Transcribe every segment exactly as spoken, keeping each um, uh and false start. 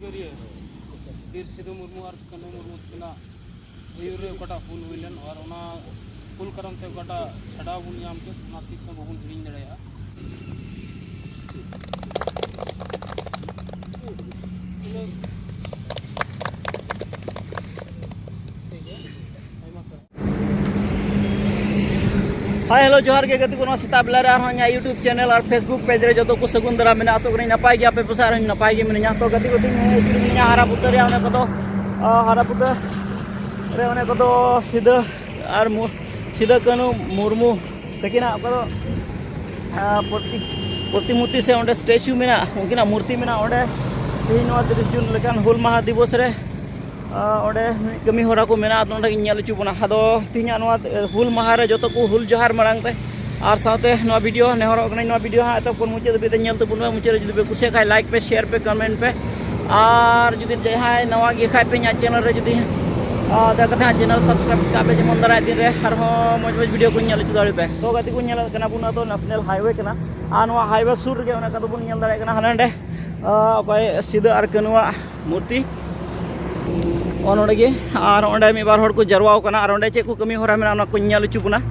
ᱦᱩᱞᱜᱟᱹᱨᱤᱭᱟᱹ ᱵᱤᱨ ᱥᱤᱫᱷᱩ ᱢᱩᱨᱢᱩ ᱟᱨ ᱠᱟᱹᱱᱦᱩ ᱢᱩᱨᱢᱩ ᱛᱟᱹᱠᱤᱱᱟᱜ ᱟᱹᱭᱩᱨ ᱨᱮ ᱚᱠᱟᱴᱟᱜ ᱦᱩᱞ ᱦᱩᱭ ᱞᱮᱱ, ᱟᱨ ᱚᱱᱟ ᱦᱩᱞ ᱠᱟᱨᱚᱱ ᱛᱮ ᱚᱠᱟᱴᱟᱜ ᱪᱷᱟᱰᱟᱣ ᱵᱚᱱ ᱧᱟᱢ ᱠᱮᱫ, ᱚᱱᱟ ᱛᱤᱥ ᱦᱚᱸ ᱵᱟᱵᱚᱱ ᱦᱤᱲᱤᱧ ᱫᱟᱲᱮᱭᱟᱜᱼᱟ᱾ ᱦᱟᱭ, ᱦᱮᱞᱳ, ᱡᱚᱦᱟᱨ ᱜᱮ ᱜᱟᱛᱮ ᱠᱚ᱾ ᱱᱚᱣᱟ ᱥᱮᱛᱟᱜ ᱵᱮᱞᱟ ᱨᱮ ᱟᱨᱦᱚᱸ ᱤᱧᱟᱹᱜ YouTube channel ᱟᱨ Facebook page ᱨᱮ ᱡᱚᱛᱚ ᱠᱚ ᱥᱟᱹᱜᱩᱱ ᱫᱟᱨᱟᱢ ᱢᱮᱱᱟᱜᱼᱟ᱾ ᱟᱥᱚᱜ ᱠᱟᱹᱱᱟᱹᱧ ᱱᱟᱯᱟᱭ ᱜᱮ ᱟᱯᱮ ᱯᱮ, ᱥᱮ ᱟᱨ ᱦᱚᱸᱧ ᱱᱟᱯᱟᱭ ᱜᱮ ᱢᱤᱱᱟᱹᱧᱟ᱾ ᱛᱚ ᱜᱟᱛᱮ ᱠᱚ, ᱛᱮᱦᱮᱧ ᱤᱧᱟᱹᱜ ᱦᱟᱨᱟ ᱵᱩᱴᱟᱹ ᱨᱮᱭᱟᱜ ᱚᱱᱮ ᱠᱚᱫᱚ, ᱟ, ᱦᱟᱨᱟ ᱵᱩᱴᱟᱹ ᱨᱮ ᱚᱱᱮ ᱠᱚᱫᱚ ᱥᱤᱫᱟᱹ ᱟᱨ ᱢᱩ-, ᱥᱤᱫᱟᱹ ᱠᱟᱹᱱᱦᱩ ᱢᱩᱨᱢᱩ ᱛᱟᱹᱠᱤᱱᱟᱜ ᱚᱠᱟ ᱫᱚ, ᱟ, ᱯᱨᱚᱛᱤ-, ᱯᱨᱚᱛᱤᱢᱩᱨᱛᱤ ᱥᱮ ᱚᱸᱰᱮ statue ᱢᱮᱱᱟᱜᱼᱟ, ᱩᱱᱠᱤᱱᱟᱜ ᱢᱩᱨᱛᱤ ᱢᱮᱱᱟᱜᱼᱟ ᱚᱸᱰᱮ᱾ ᱛᱮᱦᱮᱧ ᱱᱚᱣᱟ ᱛᱤᱨᱤᱥ ᱡᱩᱱ ᱞᱮᱠᱟᱱ ᱦᱩᱞ ᱢᱟᱦᱟ ᱫᱤᱵᱚᱥ ᱨᱮ ᱟᱨ ᱚᱸᱰᱮ ᱢᱤᱫ ᱠᱟᱹᱢᱤ ᱦᱚᱨᱟ ᱠᱚ ᱢᱮᱱᱟᱜᱼᱟ, ᱟᱫᱚ ᱚᱸᱰᱮ ᱜᱤᱧ ᱧᱮᱞ ᱦᱚᱪᱚ ᱵᱚᱱᱟ᱾ ᱟᱫᱚ ᱛᱮᱦᱮᱧᱟᱜ ᱱᱚᱣᱟ, ᱮ, ᱦᱩᱞ ᱢᱟᱦᱟ ᱨᱮ ᱡᱚᱛᱚ ᱠᱚ ᱦᱩᱞ ᱡᱚᱦᱟᱨ ᱢᱟᱲᱟᱝ ᱛᱮ, ᱟᱨ ᱥᱟᱶᱛᱮ ᱱᱚᱣᱟ video ᱱᱮᱦᱚᱨᱚᱜ ᱠᱟᱹᱱᱟᱹᱧ, ᱱᱚᱣᱟ video ᱦᱟᱸᱜ ᱮᱛᱚᱦᱚᱵ ᱠᱷᱚᱱ ᱢᱩᱪᱟᱹᱫ ᱫᱷᱟᱹᱵᱤᱡ ᱛᱮ ᱧᱮᱞ ᱛᱟᱵᱚᱱ ᱯᱮ᱾ ᱢᱩᱪᱟᱹᱫ ᱨᱮ ᱡᱩᱫᱤ ᱯᱮ ᱠᱩᱥᱤᱭᱟᱜ ᱠᱷᱟᱡ like ᱯᱮ, share ᱯᱮ, comment ᱯᱮ, ᱟᱨ ᱡᱩᱫᱤ ᱡᱟᱦᱟᱸᱭ ᱱᱟᱣᱟ ᱜᱮ ᱠᱷᱟᱡ ᱯᱮ ᱤᱧᱟᱹᱜ channel ᱨᱮ, ᱡᱩᱫᱤ, ᱟ, ᱫᱟᱭᱟ ᱠᱟᱛᱮ ᱦᱟᱸᱜ channel subscribe ᱠᱟᱜ ᱯᱮ, ᱡᱮᱢᱚᱱ ᱫᱟᱨᱟᱭ ᱫᱤᱱ ᱨᱮ ᱟᱨᱦᱚᱸ ᱢᱚᱡᱽ ᱢᱚᱡᱽ video ᱠᱚᱧ ᱧᱮᱞ ᱦᱚᱪᱚ ᱫᱟᱲᱮ ᱯᱮ᱾ ᱛᱚ ᱜᱟᱛᱮ ᱠᱚ, ᱧᱮᱞᱮᱫ ᱠᱟᱱᱟ ᱵᱚᱱ, ᱱᱚᱣᱟ ᱫᱚ national highway ᱠᱟᱱᱟ, ᱟᱨ ᱱᱚᱣᱟ highway ᱥᱩᱨ ᱨᱮᱜᱮ ᱚᱱᱟ ᱠᱚᱫᱚ ᱵᱚᱱ ᱧᱮᱞ ᱫᱟᱲᱮᱭᱟᱜ ᱠᱟᱱᱟ, ᱦᱟᱱᱮ ᱦᱟᱸᱰᱮ, ᱟ, ᱚᱠᱚᱭ ᱥᱤᱫᱟᱹ ᱟᱨ ᱠᱟᱹᱱᱩᱣᱟᱜ ᱢᱩᱨᱛᱤ᱾ ᱚ, ᱱᱚᱰᱮ ᱜᱮ᱾ ᱟᱨ ᱚᱸᱰᱮ ᱢᱤᱫ ᱵᱟᱨ ᱦᱚᱲ ᱠᱚ ᱡᱟᱨᱣᱟᱣ ᱠᱟᱱᱟ, ᱟᱨ ᱚᱸᱰᱮ ᱪᱮᱫ ᱠᱚ ᱠᱟᱹᱢᱤ ᱦᱚᱨᱟ ᱢᱮᱱᱟᱜᱼᱟ, ᱚᱱᱟ ᱠᱚᱧ ᱧᱮᱞ ᱦᱚᱪᱚ ᱵᱚᱱᱟ᱾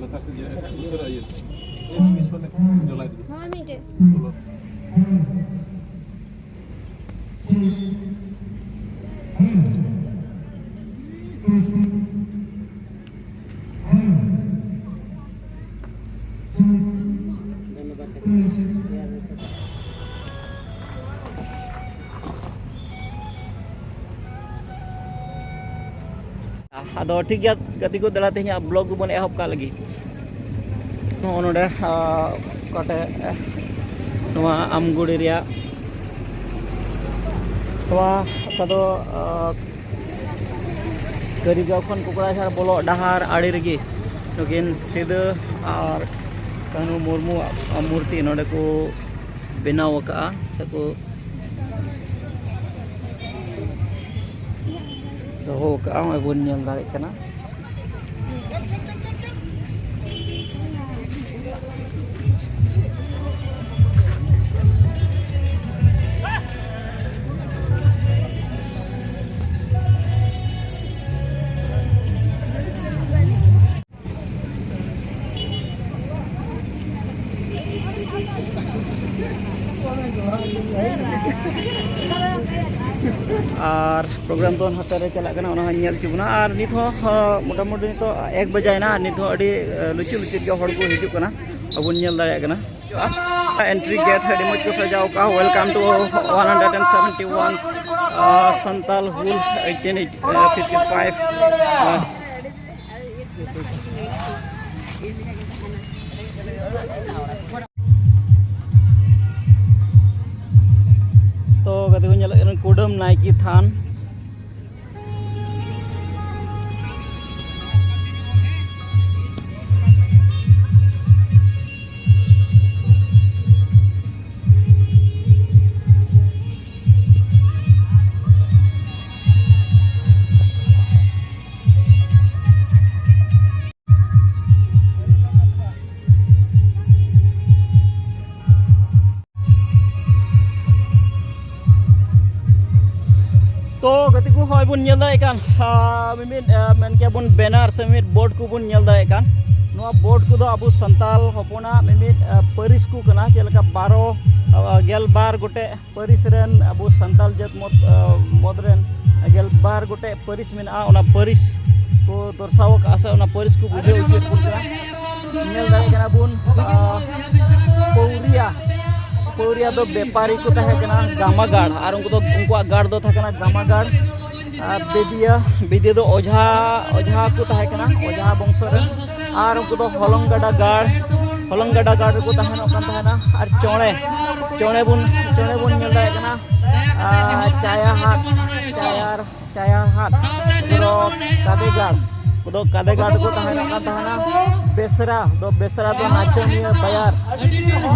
ᱞᱟᱛᱟᱨ ᱥᱮᱫ ᱤᱭᱟᱹ, ᱩᱥᱟᱹᱨᱟ ᱤᱭᱟᱹ᱾ ᱦᱳᱭ, ᱢᱤᱫᱴᱮᱡ᱾ ᱵᱚᱞᱚ᱾ ᱟᱫᱚ ᱴᱷᱤᱠ ᱜᱮᱭᱟ ᱜᱟᱛᱮ ᱠᱚ, ᱫᱮᱞᱟ ᱛᱮᱦᱮᱧᱟᱜ ᱵᱞᱚᱜ ᱜᱮᱵᱚᱱ ᱮᱦᱚᱵ ᱠᱟᱜ ᱞᱟᱹᱜᱤᱫ᱾ ᱱᱚᱜᱼᱚ ᱱᱚᱰᱮ ᱚᱠᱟᱴᱷᱮᱡ ᱱᱚᱣᱟ ᱟᱢᱜᱩᱲᱤ ᱨᱮᱭᱟᱜ ᱱᱚᱣᱟ ᱚᱠᱟ ᱫᱚ ᱠᱟᱹᱨᱤᱜᱟᱸᱣ ᱠᱷᱚᱱ ᱠᱚᱠᱲᱟᱡᱷᱟᱲ ᱵᱚᱞᱚᱜ ᱰᱟᱦᱟᱨ ᱟᱲᱮ ᱨᱮᱜᱮ ᱱᱩᱠᱤᱱ ᱥᱤᱫᱟᱹ ᱟᱨ ᱠᱟᱹᱱᱦᱩ ᱢᱩᱨᱢᱩᱣᱟᱜ ᱢᱩᱨᱛᱤ ᱱᱚᱰᱮ ᱠᱚ ᱵᱮᱱᱟᱣ ᱟᱠᱟᱫᱼᱟ ᱥᱮᱠᱚ ᱫᱚᱦᱚ ᱟᱠᱟᱫᱼᱟ᱾ ᱱᱚᱜᱼᱚᱭ ᱵᱚᱱ ᱧᱮᱞ ᱫᱟᱲᱮᱭᱟᱜ ᱠᱟᱱᱟ᱾ ᱟᱨ ᱯᱨᱳᱜᱨᱟᱢ ᱫᱚ ᱱᱟᱛᱮ ᱨᱮ ᱪᱟᱞᱟᱜ ᱠᱟᱱᱟ, ᱚᱱᱟ ᱦᱚᱸ ᱧᱮᱞ ᱦᱚᱪᱚ ᱵᱚᱱᱟ᱾ ᱟᱨ ᱱᱤᱛ ᱦᱚᱸ ᱢᱚᱴᱟᱢᱩᱴᱤ ᱱᱤᱛᱚᱜ ᱮᱠ ᱵᱟᱡᱟᱭᱮᱱᱟ, ᱟᱨ ᱱᱤᱛ ᱦᱚᱸ ᱟᱹᱰᱤ ᱞᱩᱪᱩ ᱞᱩᱪᱩ ᱜᱮ ᱦᱚᱲ ᱠᱚ ᱦᱤᱡᱩᱜ ᱠᱟᱱᱟ, ᱟᱵᱚ ᱧᱮᱞ ᱫᱟᱲᱮᱭᱟᱜ ᱠᱟᱱᱟ᱾ Entry gate ᱟᱹᱰᱤ ᱢᱚᱡᱽ ᱠᱚ ᱥᱟᱡᱟᱣ ᱠᱟᱜᱼᱟ, welcome to one hundred seventy one Santal Hul eighteen fifty five. ᱛᱚ ᱜᱟᱛᱮ ᱠᱚ ᱧᱮᱞᱮᱫ ᱠᱟᱱᱟ ᱠᱩᱰᱟᱹᱢ ᱱᱟᱭᱠᱮ ᱛᱷᱟᱱ᱾ ᱛᱚ ᱜᱟᱛᱮ ᱠᱚ, ᱦᱚᱸᱜᱼᱚᱭ ᱵᱚᱱ ᱧᱮᱞ ᱫᱟᱲᱮᱭᱟᱜ ᱠᱟᱱ ᱢᱤᱢᱤᱫ ᱢᱮᱱ ᱠᱮᱭᱟ ᱵᱚᱱ ᱵᱮᱱᱟᱨ ᱥᱮ ᱢᱤᱢᱤᱫ ᱵᱳᱨᱰ ᱠᱚᱵᱚᱱ ᱧᱮᱞ ᱫᱟᱲᱮᱭᱟᱜ ᱠᱟᱱ᱾ ᱱᱚᱣᱟ ᱵᱳᱨᱰ ᱠᱚᱫᱚ ᱟᱵᱚ ᱥᱟᱱᱛᱟᱲ ᱦᱚᱯᱚᱱᱟᱜ ᱢᱤᱢᱤᱫ ᱯᱟᱹᱨᱤᱥ ᱠᱚ ᱠᱟᱱᱟ, ᱪᱮᱫ ᱞᱮᱠᱟ ᱵᱟᱨᱚ ᱜᱮᱞ ᱵᱟᱨ ᱜᱚᱴᱮᱡ ᱯᱟᱹᱨᱤᱥ ᱨᱮᱱ ᱟᱵᱚ ᱥᱟᱱᱛᱟᱲ ᱡᱟᱹᱛ ᱢᱚᱫᱽ ᱢᱚᱫᱽ ᱨᱮᱱ ᱜᱮᱞ ᱵᱟᱨ ᱜᱚᱴᱮᱡ ᱯᱟᱹᱨᱤᱥ ᱢᱮᱱᱟᱜᱼᱟ᱾ ᱚᱱᱟ ᱯᱟᱹᱨᱤᱥ ᱠᱚ ᱫᱚᱨᱥᱟᱣ ᱟᱠᱟᱫᱼᱟ ᱥᱮ ᱚᱱᱟ ᱯᱟᱹᱨᱤᱥ ᱠᱚ ᱵᱩᱡᱷᱟᱹᱣ ᱦᱚᱪᱚᱭᱮᱫ ᱵᱚᱱ ᱠᱟᱱᱟ᱾ ᱧᱮᱞ ᱫᱟᱲᱮᱭᱟᱜ ᱠᱟᱱᱟ ᱵᱚᱱ ᱯᱟᱹᱣᱨᱤᱭᱟ᱾ ᱯᱟᱹᱣᱨᱤᱭᱟ ᱫᱚ ᱵᱮᱯᱟᱨᱤ ᱠᱚ ᱛᱟᱦᱮᱸ ᱠᱟᱱᱟ ᱜᱟᱢᱟᱜᱟᱲ, ᱟᱨ ᱩᱱᱠᱩ ᱫᱚ, ᱩᱱᱠᱩᱣᱟᱜ ᱜᱟᱲ ᱫᱚ ᱛᱟᱦᱮᱸ ᱠᱟᱱᱟ ᱜᱟᱢᱟᱜᱟᱲ᱾ ᱟᱨ ᱵᱮᱫᱤᱭᱟ, ᱵᱮᱫᱤᱭᱟ ᱫᱚ ᱚᱡᱷᱟ, ᱚᱡᱷᱟ ᱠᱚ ᱛᱟᱦᱮᱸ ᱠᱟᱱᱟ, ᱚᱡᱷᱟ ᱵᱚᱝᱥᱚ ᱨᱮᱱ᱾ ᱟᱨ ᱩᱱᱠᱩ ᱫᱚ ᱦᱚᱞᱚᱝ ᱜᱟᱰᱟ ᱜᱟᱲ, ᱦᱚᱞᱚᱝ ᱜᱟᱰᱟ ᱜᱟᱲ ᱨᱮᱠᱚ ᱛᱟᱦᱮᱱᱚᱜ ᱠᱟᱱ ᱛᱟᱦᱮᱱᱟ᱾ ᱟᱨ ᱪᱚᱬᱮ, ᱪᱚᱬᱮ ᱵᱚᱱ, ᱪᱚᱬᱮ ᱵᱚᱱ ᱧᱮᱞ ᱫᱟᱲᱮᱭᱟᱜ ᱠᱟᱱᱟ᱾ ᱟᱨ ᱪᱟᱭᱟ ᱦᱟᱴ, ᱪᱟᱭᱟᱨ, ᱪᱟᱭᱟ ᱦᱟᱴ, ᱩᱱᱠᱩ ᱫᱚ ᱠᱟᱫᱮ ᱜᱟᱲ, ᱩᱱᱠᱩ ᱫᱚ ᱠᱟᱫᱮ ᱜᱟᱲ ᱨᱮᱠᱚ ᱛᱟᱦᱮᱱᱚᱜ ᱠᱟᱱ ᱛᱟᱦᱮᱱᱟ᱾ ᱵᱮᱥᱨᱟ ᱫᱚ, ᱵᱮᱥᱨᱟ ᱫᱚ ᱱᱟᱪᱚᱱᱤᱭᱟᱹ ᱵᱟᱭᱟᱨ,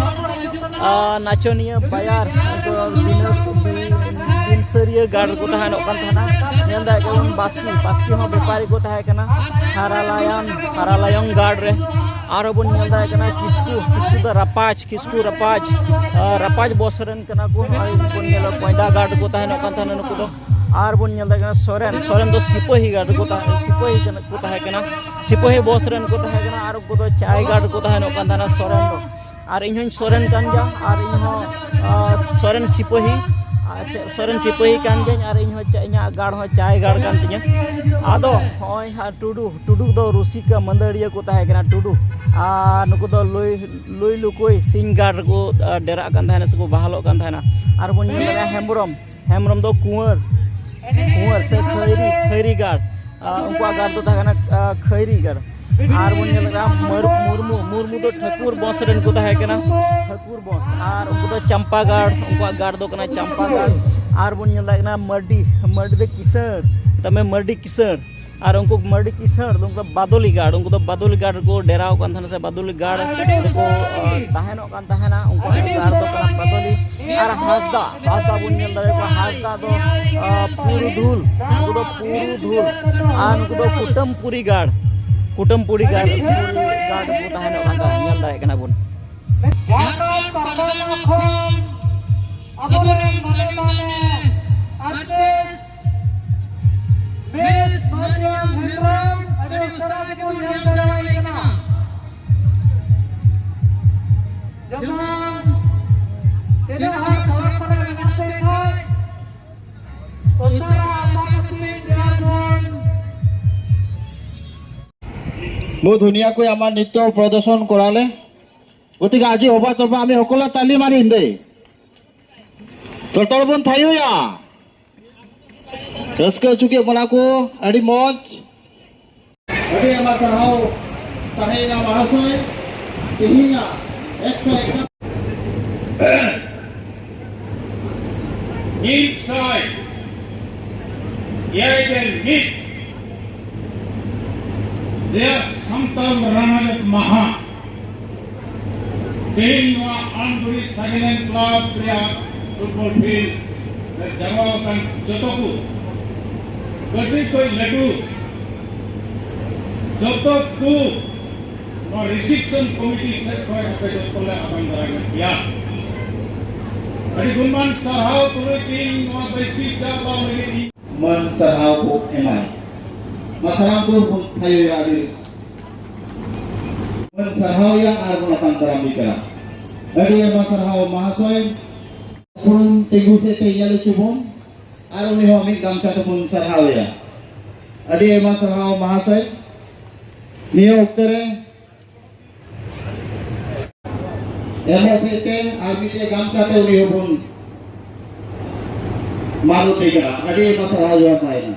ᱟᱨ ᱱᱟᱪᱚᱱᱤᱭᱟᱹ ᱵᱟᱭᱟᱨ, ᱩᱱᱠᱩ ᱫᱚ ᱵᱤᱱᱟᱹ, ᱵᱤᱱ ᱥᱟᱹᱨᱤᱭᱟᱹ ᱜᱟᱲ ᱨᱮᱠᱚ ᱛᱟᱦᱮᱱᱚᱜ ᱠᱟᱱ ᱛᱟᱦᱮᱱᱟ᱾ ᱧᱮᱞ ᱫᱟᱲᱮᱭᱟᱜ ᱠᱟᱱᱟ ᱵᱚᱱ ᱵᱟᱥᱠᱤ, ᱵᱟᱥᱠᱤ ᱦᱚᱸ ᱵᱮᱯᱟᱨᱤ ᱠᱚ ᱛᱟᱦᱮᱸ ᱠᱟᱱᱟ᱾ ᱦᱟᱨᱟᱞᱟᱭᱟᱱ, ᱦᱟᱨᱟᱞᱟᱭᱚᱝ ᱜᱟᱲ ᱨᱮ ᱟᱨᱦᱚᱸ ᱵᱚᱱ ᱧᱮᱞ ᱫᱟᱲᱮᱭᱟᱜ ᱠᱟᱱᱟ ᱠᱤᱥᱠᱩ, ᱠᱤᱥᱠᱩ ᱫᱚ ᱨᱟᱯᱟᱡᱽ, ᱠᱤᱥᱠᱩ ᱨᱟᱯᱟᱡᱽ, ᱟᱨ ᱨᱟᱯᱟᱡᱽ ᱵᱚᱥ ᱨᱮᱱ ᱠᱟᱱᱟ ᱠᱚ᱾ ᱱᱚᱜᱼᱚᱭ ᱵᱚᱱ ᱧᱮᱞᱟ ᱠᱚᱭᱰᱟ ᱜᱟᱲ ᱨᱮᱠᱚ ᱛᱟᱦᱮᱱᱚᱜ ᱠᱟᱱ ᱛᱟᱦᱮᱱᱟ ᱱᱩᱠᱩ ᱫᱚ᱾ ᱟᱨ ᱵᱚᱱ ᱧᱮᱞ ᱫᱟᱲᱮᱭᱟᱜ ᱠᱟᱱᱟ ᱥᱚᱨᱮᱱ, ᱥᱚᱨᱮᱱ ᱫᱚ ᱥᱤᱯᱟᱹᱦᱤ ᱜᱟᱲ ᱨᱮᱠᱚ ᱛᱟᱦᱮᱸ, ᱥᱤᱯᱟᱹᱦᱤ ᱠᱟᱱᱟ, ᱠᱚ ᱛᱟᱦᱮᱸ ᱠᱟᱱᱟ, ᱥᱤᱯᱟᱹᱦᱤ ᱵᱚᱥ ᱨᱮᱱ ᱠᱚ ᱛᱟᱦᱮᱸ ᱠᱟᱱᱟ᱾ ᱟᱨ ᱩᱱᱠᱩ ᱫᱚ ᱪᱟᱭ ᱜᱟᱲ ᱨᱮᱠᱚ ᱛᱟᱦᱮᱱᱚᱜ ᱠᱟᱱ ᱛᱟᱦᱮᱱᱟ ᱥᱚᱨᱮᱱ ᱫᱚ᱾ ᱟᱨ ᱤᱧ ᱦᱚᱸᱧ ᱥᱚᱨᱮᱱ ᱠᱟᱱ ᱜᱮᱭᱟ, ᱟᱨ ᱤᱧ ᱦᱚᱸ, ᱟᱨ ᱥᱚᱨᱮᱱ ᱥᱤᱯᱟᱹᱦᱤ, ᱟᱨ ᱥᱮ-, ᱥᱚᱨᱮᱱ ᱥᱤᱯᱟᱹᱦᱤ ᱠᱟᱱ ᱜᱤᱭᱟᱹᱧ, ᱟᱨ ᱤᱧ ᱦᱚᱸ ᱪᱟ-, ᱤᱧᱟᱹᱜ ᱜᱟᱲ ᱦᱚᱸ ᱪᱟᱭ ᱜᱟᱲ ᱠᱟᱱ ᱛᱤᱧᱟᱹ᱾ ᱟᱫᱚ ᱦᱚᱸᱜᱼᱚᱭ ᱦᱟᱸᱜ ᱴᱩᱰᱩ, ᱴᱩᱰᱩ ᱫᱚ ᱨᱩᱥᱤᱠᱟ ᱢᱟᱹᱫᱟᱹᱲᱤᱭᱟᱹ ᱠᱚ ᱛᱟᱦᱮᱸ ᱠᱟᱱᱟ ᱴᱩᱰᱩ, ᱟᱨ ᱱᱩᱠᱩ ᱫᱚ ᱞᱩᱭ, ᱞᱩᱭ ᱞᱩᱠᱩᱭ ᱥᱤᱧ ᱜᱟᱲ ᱨᱮᱠᱚ, ᱟᱨ, ᱰᱮᱨᱟᱜ ᱠᱟᱱ ᱛᱟᱦᱮᱱᱟ ᱥᱮᱠᱚ ᱵᱟᱦᱟᱞᱚᱜ ᱠᱟᱱ ᱛᱟᱦᱮᱱᱟ᱾ ᱟᱨ ᱵᱚᱱ ᱧᱮᱞ ᱫᱟᱲᱮᱭᱟᱜᱼᱟ ᱦᱮᱢᱵᱨᱚᱢ, ᱦᱮᱢᱵᱨᱚᱢ ᱫᱚ ᱠᱩᱸᱣᱟᱹᱨ, ᱠᱩᱸᱣᱟᱹᱨ ᱥᱮ ᱠᱷᱟᱹᱭᱨᱤ, ᱠᱷᱟᱹᱭᱨᱤ ᱜᱟᱲ᱾ ᱟᱨ ᱩᱱᱠᱩᱣᱟᱜ ᱜᱟᱲ ᱫᱚ ᱛᱟᱦᱮᱸ ᱠᱟᱱᱟ, ᱟᱨ, ᱠᱷᱟᱹᱭᱨᱤ ᱜᱟᱲ᱾ ᱟᱨ ᱵᱚᱱ ᱧᱮᱞ ᱫᱟᱲᱮᱭᱟᱜ ᱠᱟᱱᱟ ᱢᱟᱹᱨ-, ᱢᱩᱨᱢᱩ, ᱢᱩᱨᱢᱩ ᱫᱚ ᱴᱷᱟᱹᱠᱩᱨ ᱵᱚᱝᱥ ᱨᱮᱱ ᱠᱚ ᱛᱟᱦᱮᱸ ᱠᱟᱱᱟ, ᱴᱷᱟᱹᱠᱩᱨ ᱵᱚᱝᱥ᱾ ᱟᱨ ᱩᱱᱠᱩ ᱫᱚ ᱪᱟᱢᱯᱟ ᱜᱟᱲ, ᱩᱱᱠᱩᱣᱟᱜ ᱜᱟᱲ ᱫᱚ ᱠᱟᱱᱟ ᱪᱟᱢᱯᱟ ᱜᱟᱲ᱾ ᱟᱨ ᱵᱚᱱ ᱧᱮᱞ ᱫᱟᱲᱮᱭᱟᱜ ᱠᱟᱱᱟ ᱢᱟᱹᱨᱰᱤ, ᱢᱟᱹᱨᱰᱤ ᱫᱚ ᱠᱤᱥᱟᱹᱬ, ᱢᱮᱛᱟᱜ ᱢᱮ ᱢᱟᱹᱨᱰᱤ ᱠᱤᱥᱟᱹᱬ᱾ ᱟᱨ ᱩᱱᱠᱩ ᱢᱟᱹᱨᱰᱤ ᱠᱤᱥᱟᱹᱬ ᱫᱚ ᱩᱱᱠᱩ ᱫᱚ ᱵᱟᱫᱚᱞᱤ ᱜᱟᱲ, ᱩᱱᱠᱩ ᱫᱚ ᱵᱟᱫᱚᱞᱤ ᱜᱟᱲ ᱨᱮᱠᱚ ᱰᱮᱨᱟᱣ ᱠᱟᱱ ᱛᱟᱦᱮᱱᱟ ᱥᱮ ᱵᱟᱫᱚᱞᱤ ᱜᱟᱲ ᱨᱮᱠᱚ, ᱟᱨ, ᱛᱟᱦᱮᱱᱚᱜ ᱠᱟᱱ ᱛᱟᱦᱮᱱᱟ᱾ ᱩᱱᱠᱩᱣᱟᱜ ᱜᱟᱲ ᱫᱚ ᱠᱟᱱᱟ ᱵᱟᱫᱚᱞᱤ᱾ ᱟᱨ ᱦᱟᱸᱥᱫᱟ, ᱦᱟᱸᱥᱫᱟ ᱵᱚᱱ ᱧᱮᱞ ᱫᱟᱲᱮᱭᱟᱠᱚᱣᱟ, ᱦᱟᱸᱥᱫᱟ ᱫᱚ, ᱟᱨ, ᱯᱩᱨᱩᱫᱷᱩᱞ, ᱩᱱᱠᱩ ᱫᱚ ᱯᱩᱨᱩᱫᱷᱩᱞ᱾ ᱟᱨ ᱱᱩᱠᱩ ᱫᱚ ᱠᱩᱴᱟᱹᱢᱯᱩᱨᱤ ᱜᱟᱲ, ᱠᱩᱴᱟᱹᱢᱯᱩᱨᱤ ᱜᱟᱲ, ᱯᱩᱨᱤ ᱜᱟᱲ ᱨᱮᱠᱚ ᱛᱟᱦᱮᱱᱚᱜ ᱠᱟᱱ ᱛᱟᱦᱮᱸᱫ, ᱧᱮᱞ ᱫᱟᱲᱮᱭᱟᱜ ᱠᱟᱱᱟ ᱵᱚᱱ᱾ ᱡᱷᱟᱲᱠᱷᱚᱸᱰ ᱯᱟᱨᱜᱟᱱᱟ ᱠᱷᱚᱱ ᱟᱵᱚᱨᱮᱱ ᱢᱟᱱᱚᱛᱟᱱ ᱟᱨᱴᱤᱥᱴ ᱢᱤᱥ ᱢᱟᱨᱤᱭᱟᱢ ᱦᱮᱢᱵᱨᱚᱢ ᱟᱹᱰᱤ ᱩᱥᱟᱹᱨᱟ ᱜᱮᱵᱚᱱ ᱧᱮᱞ ᱫᱟᱲᱮᱭᱟᱭ ᱠᱟᱱᱟ᱾ ᱡᱮᱢᱚᱱ ᱛᱤᱱᱟᱹᱜ ᱦᱚᱲ ᱥᱚᱲᱚᱠ ᱠᱚᱨᱮ ᱢᱮᱱᱟᱜ ᱯᱮ ᱠᱷᱟᱡ, ᱩᱥᱟᱹᱨᱟ ᱟᱯᱟᱱ ᱟᱹᱯᱤᱱ ᱪᱟᱨ ᱵᱚᱱ। বহুত ধুনীয়াকৈ আমাৰ নৃত্য প্ৰদৰ্শন কৰালে। গতিকে আজি সভা তৰফৰ আমি সকলোৱে তালি মাৰিম দেই। তলতৰ বোন থাইয়া। ᱨᱟᱹᱥᱠᱟᱹ ᱦᱚᱪᱚ ᱠᱮᱫ ᱵᱚᱱᱟ ᱠᱚ, ᱟᱹᱰᱤ ᱢᱚᱡᱽ᱾ ᱟᱹᱰᱤ ᱟᱭᱢᱟ ᱥᱟᱨᱦᱟᱣ ᱛᱟᱦᱮᱸᱭᱮᱱᱟ ᱢᱚᱦᱟᱥᱚᱭ᱾ ᱛᱮᱦᱮᱧᱟᱜ ᱮᱠᱥᱚ ᱮᱠᱟᱱ ᱢᱤᱫ ᱥᱟᱭ ᱮᱭᱟᱭ ᱜᱮᱞ ᱢᱤᱫ ᱨᱮᱭᱟᱜ ᱥᱟᱱᱛᱟᱲ ᱨᱟᱱᱟᱜᱚᱛ ᱢᱟᱦᱟ ᱛᱮᱦᱮᱧ ᱱᱚᱣᱟ ᱟᱱᱰᱩᱨᱤ ᱥᱟᱜᱮᱱᱮᱱ ᱠᱞᱟᱵᱽ ᱨᱮᱭᱟᱜ ᱯᱷᱩᱴᱵᱚᱞ ᱯᱷᱤᱞᱰ ᱨᱮ ᱡᱟᱨᱣᱟ ᱟᱠᱟᱱ ᱡᱚᱛᱚ ᱠᱚ ᱠᱟᱹᱴᱤᱡ ᱠᱷᱚᱱ ᱞᱟᱹᱴᱩ ᱡᱚᱛᱚ ᱠᱚ ᱱᱚᱣᱟ ᱨᱤᱥᱤᱯᱥᱚᱱ ᱠᱚᱢᱤᱴᱤ ᱥᱮᱫ ᱠᱷᱚᱱ ᱟᱯᱮ ᱡᱚᱛᱚ ᱞᱮ ᱟᱛᱟᱝ ᱫᱟᱨᱟᱢᱮᱫ ᱯᱮᱭᱟ᱾ ᱟᱹᱰᱤ ᱜᱩᱱᱢᱟᱱ ᱥᱟᱨᱦᱟᱣ ᱛᱩᱞᱩᱡ ᱛᱮᱦᱮᱧ ᱱᱚᱣᱟ ᱵᱟᱹᱭᱥᱤ ᱪᱟᱞᱟᱣ ᱞᱟᱹᱜᱤᱫ ᱤᱧ ᱢᱟᱹᱱ ᱥᱟᱨᱦᱟᱣ ᱠᱚ ᱮᱢᱟᱭ᱾ ᱢᱟ ᱥᱟᱱᱟᱢ ᱠᱚ ᱵᱚᱱ ᱛᱷᱟᱭᱚᱭᱟ ᱟᱹᱰᱤ ᱵᱚᱱ ᱥᱟᱨᱦᱟᱣᱮᱭᱟ ᱟᱨ ᱵᱚᱱ ᱟᱛᱟᱝ ᱫᱟᱨᱟᱢᱮ ᱠᱟᱱᱟ᱾ ᱟᱹᱰᱤ ᱟᱭᱢᱟ ᱥᱟᱨᱦᱟᱣ ᱢᱟᱦᱟᱥᱚᱭ᱾ ᱵᱚᱱ ᱛᱤᱸᱜᱩ ᱥᱮᱫ ᱛᱮ ᱧᱮᱞ ᱦᱚᱪᱚ ᱵᱚᱱ ᱟᱨ ᱩᱱᱤ ᱦᱚᱸ ᱢᱤᱫ ᱜᱟᱢᱪᱷᱟ ᱛᱮᱵᱚᱱ ᱥᱟᱨᱦᱟᱣᱮᱭᱟ᱾ ᱟᱹᱰᱤ ᱟᱭᱢᱟ ᱥᱟᱨᱦᱟᱣ ᱢᱟᱦᱟᱥᱚᱭ᱾ ᱱᱤᱭᱟᱹ ᱚᱠᱛᱮ ᱨᱮ ᱮᱢᱚᱜ ᱥᱮᱫ ᱛᱮ ᱟᱨ ᱢᱤᱫᱴᱮᱡ ᱜᱟᱢᱪᱷᱟ ᱛᱮ ᱩᱱᱤ ᱦᱚᱸᱵᱚᱱ ᱢᱟᱱᱚᱛᱮ ᱠᱟᱱᱟ᱾ ᱟᱹᱰᱤ ᱟᱭᱢᱟ ᱥᱟᱨᱦᱟᱣ ᱡᱚᱦᱟᱨ ᱛᱟᱦᱮᱱᱟ᱾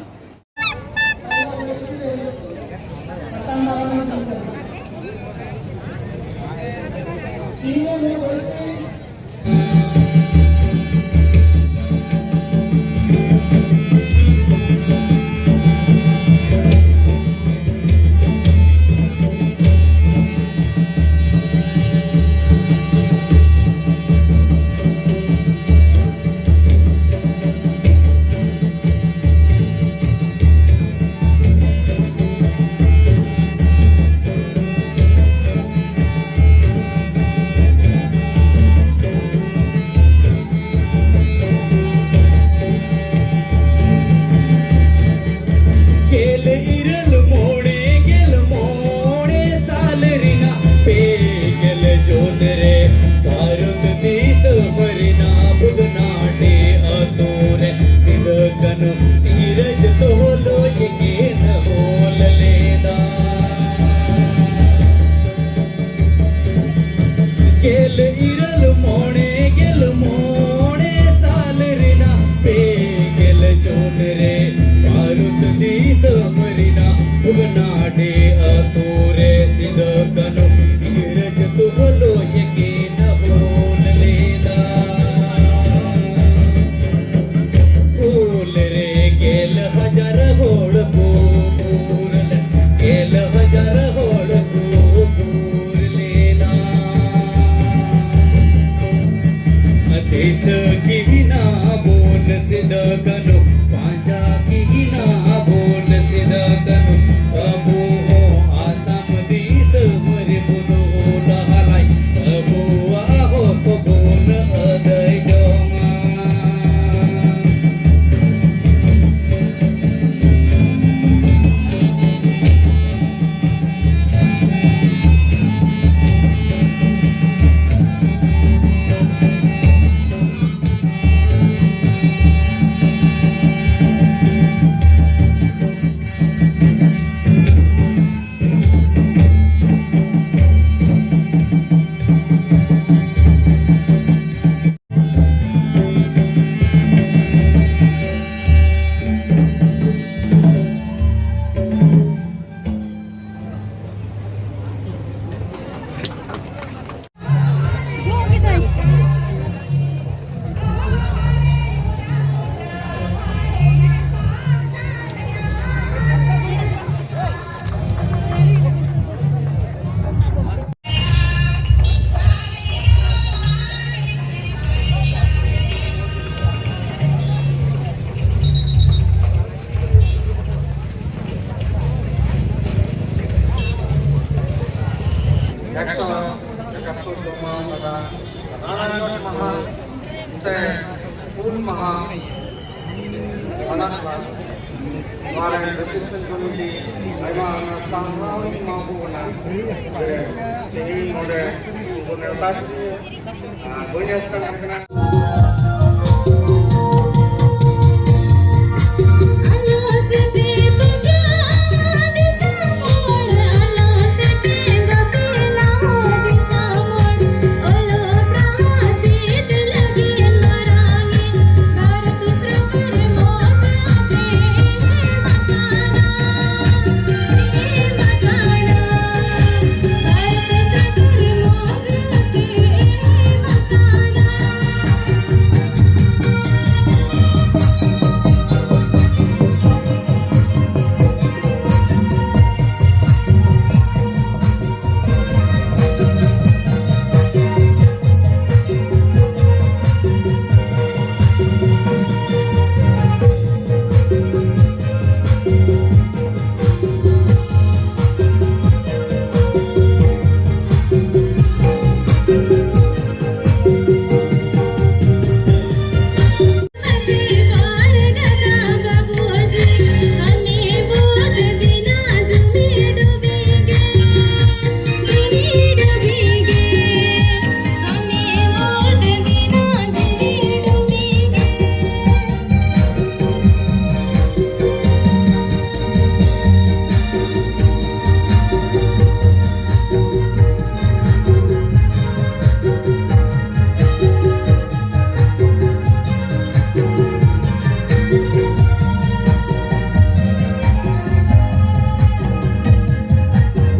ᱮᱠᱥᱚ ᱮᱠᱟᱛᱛᱳᱨ ᱛᱚᱢᱟ ᱚᱱᱟ ᱨᱟᱱᱟᱡᱚᱱ ᱢᱟᱦᱟ ᱥᱮ ᱦᱩᱞ ᱢᱟᱦᱟ ᱢᱟᱱᱟᱣ ᱠᱟᱱᱟ᱾ ᱱᱚᱣᱟ ᱨᱮ ᱨᱮᱡᱤᱥᱴᱨᱮᱥᱚᱱ ᱠᱚᱢᱤᱴᱤ ᱟᱭᱢᱟ ᱟᱭᱢᱟ ᱥᱟᱨᱦᱟᱣ ᱤᱧ ᱮᱢᱟ ᱠᱚ ᱠᱟᱱᱟ᱾ ᱛᱮᱦᱮᱧ ᱱᱚᱰᱮ ᱠᱚ ᱱᱮᱣᱛᱟ ᱠᱮᱫᱤᱧᱟ᱾ ᱟᱨ ᱵᱟᱹᱧ ᱟᱥ ᱠᱟᱱ ᱛᱟᱦᱮᱸ ᱠᱟᱱᱟ᱾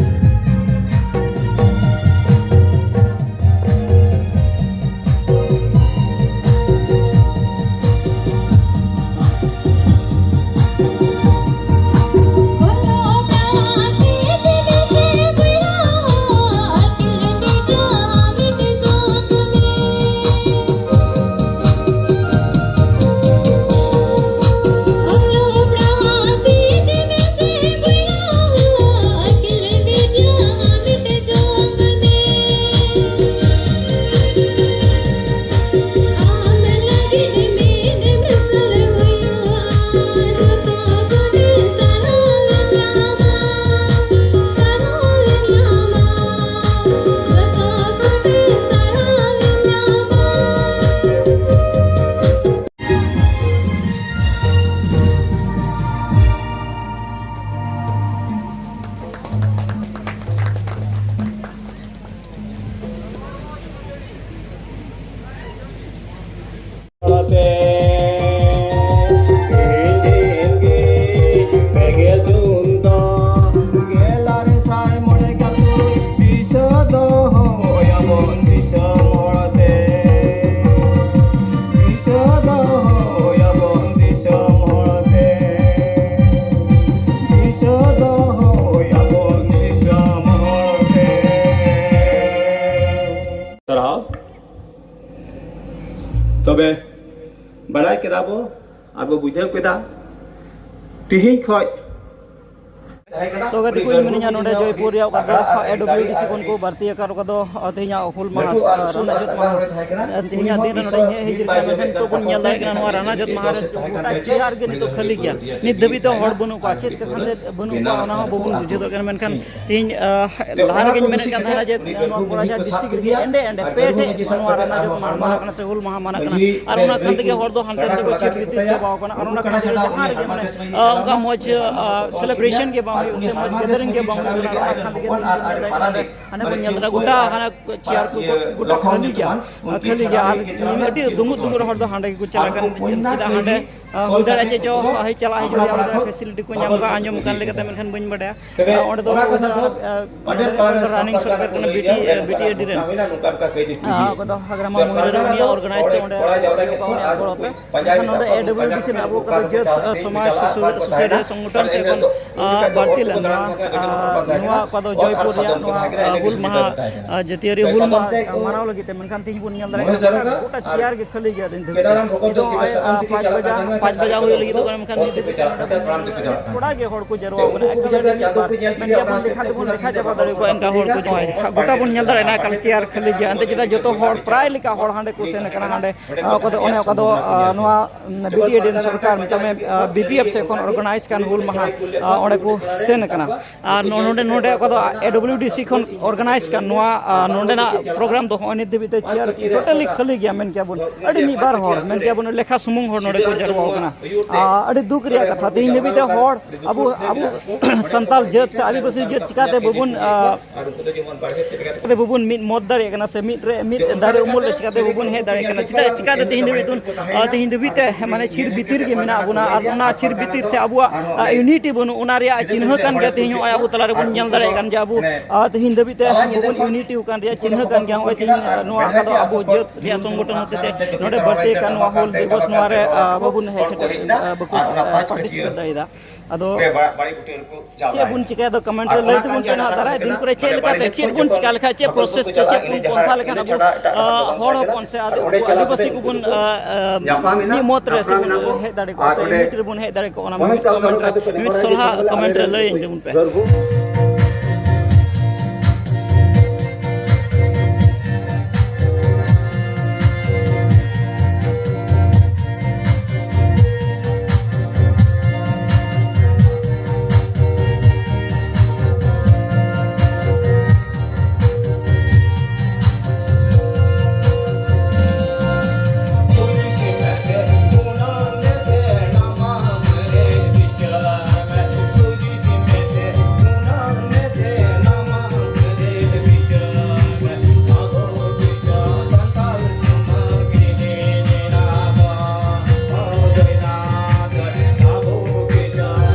ᱟᱵᱚ ᱵᱩᱡᱷᱟᱹᱣ ᱠᱮᱫᱟ᱾ ᱛᱤᱦᱤᱧ ᱠᱷᱚᱡ ᱛᱚ ᱜᱟᱛᱮ ᱠᱚ, ᱤᱧ ᱢᱤᱱᱟᱹᱧᱟ ᱱᱚᱰᱮ ᱡᱚᱭᱯᱩᱨ ᱨᱮᱭᱟᱜ ᱚᱠᱟ ᱫᱚ AWDC ᱠᱷᱚᱱ ᱠᱚ ᱵᱟᱹᱲᱛᱤ ᱟᱠᱟᱫ, ᱚᱠᱟ ᱫᱚ ᱛᱮᱦᱮᱧᱟᱜ ᱦᱩᱞ ᱢᱟᱦᱟ, ᱨᱟᱱᱟᱡᱚᱛ ᱢᱟᱦᱟ, ᱛᱮᱦᱮᱧᱟᱜ ᱫᱤᱱ ᱨᱮ ᱱᱚᱰᱮ ᱤᱧ ᱦᱮᱡ ᱦᱤᱡᱩᱜ ᱠᱟᱱᱟ᱾ ᱢᱮᱱᱠᱷᱟᱱ ᱱᱤᱛᱚᱜ ᱵᱚᱱ ᱧᱮᱞ ᱫᱟᱲᱮᱭᱟᱜ ᱠᱟᱱᱟ, ᱱᱚᱣᱟ ᱨᱟᱱᱟᱡᱚᱛ ᱢᱟᱦᱟ ᱨᱮ ᱜᱚᱴᱟ ᱪᱮᱭᱟᱨ ᱜᱮ ᱱᱤᱛᱚᱜ ᱠᱷᱟᱹᱞᱤ ᱜᱮᱭᱟ᱾ ᱱᱤᱛ ᱫᱷᱟᱹᱵᱤᱡ ᱛᱮ ᱦᱚᱲ ᱵᱟᱹᱱᱩᱜ ᱠᱚᱣᱟ, ᱪᱮᱫ ᱠᱷᱟᱹᱛᱤᱨ ᱵᱟᱹᱱᱩᱜ ᱠᱚᱣᱟ, ᱚᱱᱟ ᱦᱚᱸ ᱵᱟᱵᱚᱱ ᱵᱩᱡᱷᱟᱹᱣ ᱫᱟᱲᱮᱭᱟᱜ ᱠᱟᱱᱟ᱾ ᱢᱮᱱᱠᱷᱟᱱ ᱛᱮᱦᱮᱧ, ᱟᱦ, ᱞᱟᱦᱟ ᱨᱮᱜᱮᱧ ᱢᱮᱱᱮᱫ ᱠᱟᱱ ᱛᱟᱦᱮᱱᱟ ᱡᱮ ᱱᱚᱣᱟ ᱠᱚᱲᱟᱡᱷᱟᱨ ᱰᱤᱥᱴᱨᱤᱠᱴ ᱨᱮᱜᱮ ᱮᱸᱰᱮ ᱮᱸᱰᱮ ᱯᱮ ᱴᱷᱮᱡ ᱱᱚᱣᱟ ᱨᱟᱱᱟᱡᱚᱛ ᱢᱟᱦᱟ ᱢᱟᱱᱟᱜ ᱠᱟᱱᱟ ᱥᱮ ᱦᱩᱞ ᱢᱟᱦᱟ ᱢᱟᱱᱟᱜ ᱠᱟᱱᱟ, ᱟᱨ ᱚᱱᱟ ᱠᱷᱟᱱ ᱛᱮᱜᱮ ᱦᱚᱲ ᱫᱚ ᱦᱟᱱᱛᱮ ᱱᱟᱛᱮ ᱠᱚ ᱪᱷᱤᱛ ᱵᱤᱛᱤᱨ ᱪᱟᱵᱟᱣ ᱠᱟᱱᱟ᱾ ᱟᱨ ᱚᱱᱟ ᱠᱷᱟᱱ ᱛᱮᱜᱮ ᱡᱟᱦᱟᱸ ᱨᱮᱜᱮ ᱢᱟᱱᱮ, ᱟᱦ, ᱚᱱᱠᱟ ᱢᱚᱡᱽ, ᱟᱦ, ᱥᱮᱞᱤᱵᱨᱮᱥᱚᱱ ᱜᱮ ᱵᱟᱝ ᱦᱩᱭᱩᱜ ᱥᱮ ᱢᱚᱡᱽ ᱜᱮᱫᱟᱨᱤᱝ ᱜᱮ ᱵᱟᱝ ᱦᱩᱭᱩᱜ ᱠᱟᱱᱟ᱾ ᱚᱱᱟ ᱠᱷᱟᱱ ᱛᱮᱜᱮ ᱦᱟᱱᱮ ᱵᱚᱱ ᱧᱮᱞ ᱫᱟᱲᱮᱭᱟᱜᱼᱟ, ᱜᱚᱴᱟ ᱦᱟᱱᱟ ᱪᱮᱭᱟᱨ ᱠᱚ ᱜᱚᱴᱟ ᱠᱷᱟᱹᱞᱤ ᱜᱮᱭᱟ, ᱠᱷᱟᱹᱞᱤ ᱜᱮᱭᱟ᱾ ᱟᱨ ᱟᱹᱰᱤ ᱫᱩᱢᱩᱨ ᱫᱩᱢᱩᱨ ᱦᱚᱲ ᱫᱚ ᱦᱟᱸᱰᱮ ᱜᱮᱠᱚ ᱪᱟᱞᱟᱜ ᱠᱟᱱᱟ᱾ ᱪᱮᱫᱟᱜ ᱦᱟᱸᱰᱮ, ᱟᱦ, ᱦᱩᱭ ᱫᱟᱲᱮᱭᱟᱜᱼᱟ ᱪᱮᱫ ᱪᱚ, ᱦᱮᱡ ᱪᱟᱞᱟᱜ ᱦᱤᱡᱩᱜ ᱨᱮᱭᱟᱜ ᱯᱷᱮᱥᱤᱞᱤᱴᱤ ᱠᱚ ᱧᱟᱢ ᱠᱟᱜᱼᱟ, ᱟᱸᱡᱚᱢ ᱠᱟᱱ ᱞᱮᱠᱟᱛᱮ, ᱢᱮᱱᱠᱷᱟᱱ ᱵᱟᱹᱧ ᱵᱟᱰᱟᱭᱟ᱾ ᱟᱦ, ᱚᱸᱰᱮ ᱫᱚ ᱚᱱᱟ ᱠᱟᱛᱷᱟ ᱫᱚ ᱟᱦ, ᱚᱸᱰᱮ ᱨᱟᱱᱤᱝ ᱥᱚᱨᱠᱟᱨ ᱠᱟᱱᱟ, ᱵᱤᱴᱤ, ᱟᱦ, ᱵᱤᱴᱤᱮᱰᱤ ᱨᱮᱱ᱾ ᱟᱦ, ᱚᱠᱟ ᱫᱚ ᱦᱟᱜᱽᱨᱟᱢᱟ ᱢᱚᱭᱩᱨ ᱩᱱᱤᱭᱟᱜ ᱚᱨᱜᱟᱱᱟᱭᱤᱡ ᱛᱮ ᱚᱸᱰᱮ ᱦᱩᱭᱩᱜᱼᱟ, ᱩᱱᱤᱭᱟᱜ ᱜᱚᱲᱚ ᱛᱮ᱾ ᱮᱱᱠᱷᱟᱱ ᱱᱚᱰᱮ AWDC ᱨᱮᱱ ᱟᱵᱚ ᱚᱠᱟ ᱫᱚ ᱡᱟᱹᱛ, ᱟᱦ, ᱥᱚᱢᱟᱡᱽ ᱥᱩᱥᱟᱹᱨ, ᱥᱩᱥᱟᱹᱨᱤᱭᱟᱹ ᱥᱚᱝᱜᱚᱴᱷᱚᱱ ᱥᱮ ᱠᱷᱚᱱ, ᱟᱦ, ᱵᱟᱹᱲᱛᱤ ᱞᱮᱱ ᱱᱚᱣᱟ, ᱟᱦ, ᱱᱚᱣᱟ ᱚᱠᱟ ᱫᱚ ᱡᱚᱭᱯᱩᱨ ᱨᱮᱭᱟᱜ ᱱᱚᱣᱟ, ᱟᱦ, ᱦᱩᱞ ᱢᱟᱦᱟ, ᱟᱦ, ᱡᱟᱹᱛᱤᱭᱟᱹᱨᱤ ᱦᱩᱞ ᱢᱟᱦᱟ, ᱟᱦ, ᱢᱟᱱᱟᱣ ᱞᱟᱹᱜᱤᱫ ᱛᱮ᱾ ᱢᱮᱱᱠᱷᱟᱱ ᱛᱮᱦᱮᱧ ᱵᱚᱱ ᱧᱮᱞ ᱫᱟᱲᱮᱭᱟᱜ ᱠᱟᱱᱟ ᱜᱚᱴᱟ ᱪᱮᱭᱟᱨ ᱜᱮ ᱠᱷᱟᱹᱞᱤ ᱜᱮᱭᱟ ᱱᱤᱛ ᱫᱷᱟᱹᱵᱤᱡ ᱛᱮ᱾ ᱱᱤᱛᱚᱜ ᱱᱚᱜᱼᱚᱭ, ᱟᱦ, ᱯᱟᱸᱪ ᱵᱟᱡᱟ, ᱯᱟᱸᱪ ᱵᱟᱡᱟ ᱦᱩᱭ ᱞᱟᱹᱜᱤᱫᱚᱜ ᱠᱟᱱᱟ, ᱢᱮᱱᱠᱷᱟᱱ ᱱᱤᱛ ᱫᱷᱟᱹᱵᱤᱡ ᱛᱮ ᱱᱚᱰᱮ ᱵᱚᱱ ᱧᱮᱞ ᱫᱟᱲᱮᱭᱟᱜ ᱠᱟᱱᱟ ᱛᱷᱚᱲᱟ ᱜᱮ ᱦᱚᱲ ᱠᱚ ᱡᱟᱨᱣᱟ ᱠᱟᱱᱟ᱾ ᱮᱠ ᱵᱟᱡᱟ ᱨᱮ ᱢᱤᱫ ᱵᱟᱨ ᱢᱮᱱ ᱜᱮᱭᱟ ᱵᱚᱱ ᱞᱮᱠᱷᱟ ᱛᱮᱵᱚᱱ ᱞᱮᱠᱷᱟ ᱪᱟᱵᱟ ᱫᱟᱲᱮ ᱠᱚᱣᱟ ᱮᱱᱠᱟ ᱦᱚᱲ ᱠᱚ ᱡᱟᱨᱣᱟ ᱠᱟᱱᱟ᱾ ᱜᱚᱴᱟ ᱵᱚᱱ ᱧᱮᱞ ᱫᱟᱲᱮᱭᱟᱜᱼᱟ ᱮᱠᱟᱞ ᱪᱮᱭᱟᱨ ᱠᱷᱟᱹᱞᱤ ᱜᱮᱭᱟ᱾ ᱮᱱᱛᱮ ᱪᱮᱫᱟᱜ ᱡᱚᱛᱚ ᱦᱚᱲ ᱯᱨᱟᱭ ᱞᱮᱠᱟ ᱦᱚᱲ ᱦᱟᱸᱰᱮ ᱠᱚ ᱥᱮᱱ ᱟᱠᱟᱱᱟ, ᱦᱟᱸᱰᱮ, ᱟᱦ, ᱚᱠᱟ ᱫᱚ ᱚᱱᱮ ᱚᱠᱟ ᱫᱚ, ᱟᱦ, ᱱᱚᱣᱟ ᱵᱤᱴᱤᱮᱰᱤ ᱨᱮᱱ ᱥᱚᱨᱠᱟᱨ ᱢᱮᱛᱟᱜ ᱢᱮ, ᱟᱦ, BPF ᱥᱮᱫ ᱠᱷᱚᱱ ᱚᱨᱜᱟᱱᱟᱭᱤᱡᱽ ᱠᱟᱱ ᱦᱩᱞ ᱢᱟᱦᱟ, ᱟᱦ, ᱚᱸᱰᱮ ᱠᱚ ᱥᱮᱱ ᱟᱠᱟᱱᱟ᱾ ᱟᱨ ᱱᱚ-, ᱱᱚᱰᱮ, ᱱᱚᱰᱮ ᱚᱠᱟ ᱫᱚ AWDC ᱠᱷᱚᱱ ᱚᱨᱜᱟᱱᱟᱭᱤᱡᱽ ᱠᱟᱱ ᱱᱚᱣᱟ, ᱟᱦ, ᱱᱚᱰᱮᱱᱟᱜ ᱯᱨᱳᱜᱨᱟᱢ ᱫᱚ ᱦᱚᱸᱜᱼᱚᱭ ᱱᱤᱛ ᱫᱷᱟᱹᱵᱤᱡ ᱛᱮ ᱪᱮᱭᱟᱨ ᱴᱳᱴᱟᱞᱤ ᱠᱷᱟᱹᱞᱤ ᱜᱮᱭᱟ ᱢᱮᱱ ᱠᱮᱭᱟ ᱵᱚᱱ᱾ ᱟᱹᱰᱤ ᱢᱤᱫ ᱵᱟᱨ ᱦᱚᱲ ᱢᱮᱱ ᱠᱮᱭᱟ ᱵᱚᱱ, ᱞᱮᱠᱷᱟ ᱥᱩᱢᱩᱝ ᱦᱚᱲ ᱱᱚᱰᱮ ᱠᱚ ᱡᱟᱨᱣᱟ ᱟᱠᱟᱱᱟ᱾ ᱟᱦ, ᱟᱹᱰᱤ ᱫᱩᱠ ᱨᱮᱭᱟᱜ ᱠᱟᱛᱷᱟ, ᱛᱮᱦᱮᱧ ᱫᱷᱟᱹᱵᱤᱡ ᱛᱮ ᱦᱚᱲ ᱟᱵᱚ, ᱟᱵᱚ ᱥᱟᱱᱛᱟᱲ ᱡᱟᱹᱛ ᱥᱮ ᱟᱹᱫᱤᱵᱟᱹᱥᱤ ᱡᱟᱹᱛ ᱪᱤᱠᱟᱛᱮ ᱵᱟᱵᱚᱱ, ᱟᱦ, ᱪᱤᱠᱟᱹᱛᱮ ᱵᱟᱵᱚᱱ ᱢᱤᱫ ᱢᱚᱛ ᱫᱟᱲᱮᱭᱟᱜ ᱠᱟᱱᱟ ᱥᱮ ᱢᱤᱫ ᱨᱮ, ᱢᱤᱫ ᱫᱟᱨᱮ ᱩᱢᱩᱞ ᱨᱮ ᱪᱤᱠᱟᱹᱛᱮ ᱵᱟᱵᱚᱱ ᱦᱮᱡ ᱫᱟᱲᱮᱭᱟᱜ ᱠᱟᱱᱟ? ᱪᱮᱫᱟᱜ, ᱪᱤᱠᱟᱹᱛᱮ ᱛᱮᱦᱮᱧ ᱫᱷᱟᱹᱵᱤᱡ ᱵᱚᱱ, ᱟᱦ, ᱛᱮᱦᱮᱧ ᱫᱷᱟᱹᱵᱤᱡ ᱛᱮ ᱢᱟᱱᱮ ᱪᱷᱤᱨ ᱵᱤᱛᱤᱨ ᱜᱮ ᱢᱮᱱᱟᱜ ᱵᱚᱱᱟ? ᱟᱨ ᱚᱱᱟ ᱪᱷᱤᱨ ᱵᱤᱛᱤᱨ ᱥᱮ ᱟᱵᱚᱣᱟᱜ, ᱟᱦ, ᱤᱭᱩᱱᱤᱴᱤ ᱵᱟᱹᱱᱩᱜ, ᱚᱱᱟ ᱨᱮᱭᱟᱜ ᱪᱤᱱᱦᱟᱹ ᱠᱟᱱ ᱜᱮᱭᱟ᱾ ᱛᱮᱦᱮᱧ ᱱᱚᱜᱼᱚᱭ ᱟᱵᱚ ᱛᱟᱞᱟ ᱨᱮᱵᱚᱱ ᱧᱮᱞ ᱫᱟᱲᱮᱭᱟᱜ ᱠᱟᱱ ᱡᱮ ᱟᱵᱚ, ᱟᱦ, ᱛᱮᱦᱮᱧ ᱫᱷᱟᱹᱵᱤᱡ ᱛᱮ ᱵᱟᱵᱚᱱ ᱤᱭᱩᱱᱤᱴᱤ ᱟᱠᱟᱱ ᱨᱮᱭᱟᱜ ᱪᱤᱱᱦᱟᱹ ᱠᱟᱱ ᱜᱮᱭᱟ᱾ ᱱᱚᱜᱼᱚᱭ ᱛᱮᱦᱮᱧ, ᱟᱦ, ᱱᱚᱣᱟ ᱚᱠᱟ ᱫᱚ ᱟᱵᱚ ᱡᱟᱹᱛ ᱨᱮᱭᱟᱜ ᱥᱚᱝᱜᱚᱴᱷᱚᱱ ᱦᱚᱛᱮᱛᱮ ᱱᱚᱰᱮ ᱵᱟᱹᱲᱛᱤ ᱟᱠᱟᱱ ᱱᱚᱣᱟ ᱦᱩᱞ ᱫᱤᱵᱚᱥ, ᱱᱚᱣᱟ ᱨᱮ, ᱟᱦ, ᱵᱟᱵᱚᱱ ᱥᱮᱴᱮᱨ, ᱵᱟᱠᱚ ᱯᱟᱨᱴᱤᱥᱤᱯᱮᱴ ᱫᱟᱲᱮᱭᱟᱫᱟ᱾ ᱟᱫᱚ ᱪᱮᱫ ᱵᱚᱱ ᱪᱤᱠᱟᱹᱭᱟ? ᱟᱫᱚ ᱠᱚᱢᱮᱱᱴ ᱨᱮ ᱞᱟᱹᱭ ᱛᱟᱵᱚᱱ ᱯᱮ ᱱᱟᱦᱟᱜ, ᱫᱟᱨᱟᱭ ᱫᱤᱱ ᱠᱚᱨᱮ ᱪᱮᱫ ᱞᱮᱠᱟᱛᱮ, ᱪᱮᱫ ᱵᱚᱱ ᱪᱤᱠᱟ ᱞᱮᱠᱷᱟᱱ, ᱪᱮᱫ ᱯᱨᱚᱥᱮᱥ ᱛᱮ, ᱪᱮᱫ ᱵᱚᱱ ᱯᱚᱱᱛᱷᱟ ᱞᱮᱠᱷᱟᱱ ᱟᱵᱚ, ᱟ, ᱦᱚᱲ ᱦᱚᱯᱚᱱ ᱥᱮ ᱟᱫᱚ ᱟᱹᱫᱤᱵᱟᱹᱥᱤ ᱠᱚᱵᱚᱱ, ᱟ, ᱟ, ᱢᱤᱫ ᱢᱚᱛ ᱨᱮ ᱥᱮ ᱵᱚᱱ ᱦᱮᱡ ᱫᱟᱲᱮ ᱠᱚᱜᱼᱟ, ᱥᱮ ᱢᱤᱫ ᱨᱮᱵᱚᱱ ᱦᱮᱡ ᱫᱟᱲᱮ ᱠᱚᱜᱼᱟ, ᱚᱱᱟ ᱢᱤᱫ ᱠᱚᱢᱮᱱᱴ ᱨᱮ, ᱢᱤᱫ ᱥᱚᱞᱦᱟ ᱠᱚᱢᱮᱱᱴ ᱨᱮ ᱞᱟᱹᱭᱟᱹᱧ ᱛᱟᱵᱚᱱ ᱯᱮ᱾